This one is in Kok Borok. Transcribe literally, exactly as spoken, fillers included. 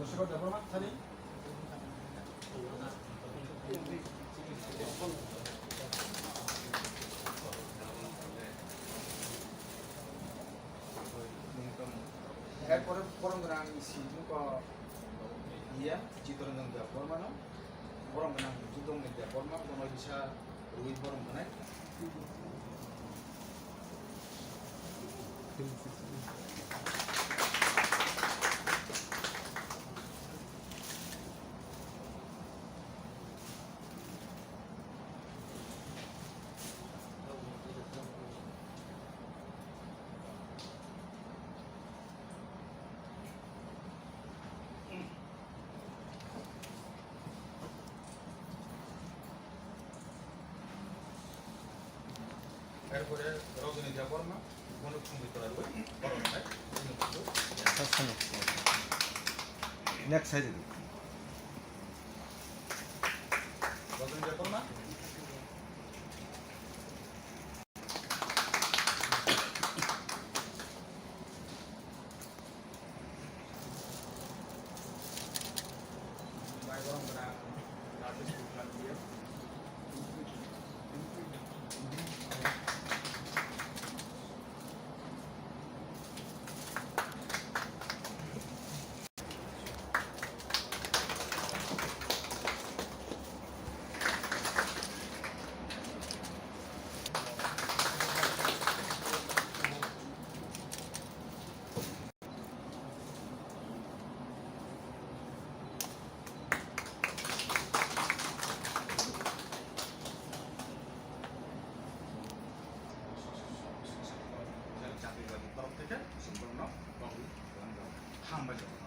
Erpore borong gwnang si tongkha iya Chittaranjan Debbarmano, borong gwnang Judongni Debbarma, bono bisa rwi borong gwnang. Erpore Rajani Debbarma, Manu Khumbi Torarwi, Boronai, Next side. Rajani Debbarma. Hambai.